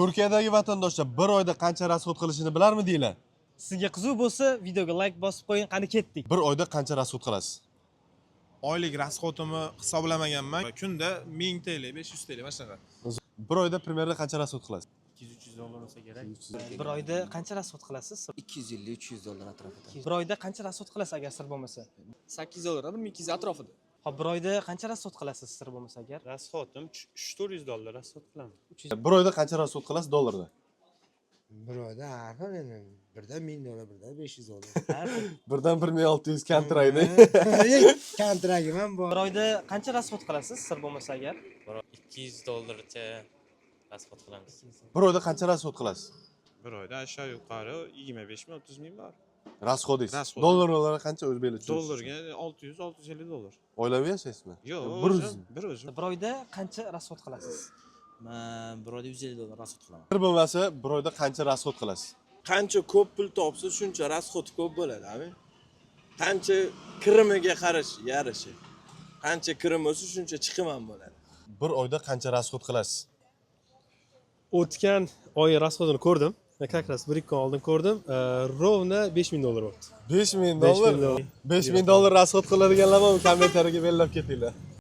Turkiyadagi vatandoshlar bir oyda qancha расход qilishini bilarmidinglar? Sizga qiziq bo'lsa, videoga like bosib qo'ying. Qani, ketdik. Bir oyda qancha расход qilasiz? Oylik расход imni hisoblamaganman. Kunda 1000 TL, 500 TL, mana shunaqa. Bir oyda примерно qancha расход qilasiz? 200-300 dollar bo'lsa kerak. Bir oyda qancha расход qilasiz? 250-300 dollar atrofida. Bir oyda qancha расход qilasiz, agar sir bo'lmasa? 8 dollar, 1200 atrofida. Hop, bir oyda qancha расход qilasiz, sir bo'lmasa agar? Расход im 3-400 dollar расход qilaman. Bir oyda qancha расход qilasiz dollarda? Bir oyda har xil endi, birda 1000 dollar, birda 500 dollar. Har xil. Birdan 1600 kontraktda. Kontragim ham bor. Bir oyda qancha расход qilasiz, sir bo'lmasa agar? 200 dollarcha расход qilamiz. Bir oyda qancha расход qilasiz? Bir oyda aşağı yuqori 25 ming, 30 ming bor. Расход ingiz. Расход. Dollar olaraq qancha, o'zbeklar tushunishi uchun? Dollarga 600, 650 dollar. Oilaviy yashaysizmi? Yo'q, bir o'zim, o'zim. Bir o'zim. Bir oyda qancha расход qilasiz? Man bir oyda 150 dollar расход qilaman. Bir bo'lmasa, bir oyda qancha расход qilasiz? Qancha ko'p pul topsa, shuncha расход ko'p bo'ladi, abi. Qancha kirimiga qarash yarasha. Qancha kirim bo'lsa, shuncha chiqim ham bo'ladi. Bir oyda qancha расход qilasiz? O'tgan oy расход ini ko'rdim, как раз bir ikki kun oldin ko'rdim. Ровно 5000 dollar bo'libdi. 5000 5000 dollar. Dollar. 5000 dollar расход qiladiganlar ham kommentariyaga belgilab ketinglar.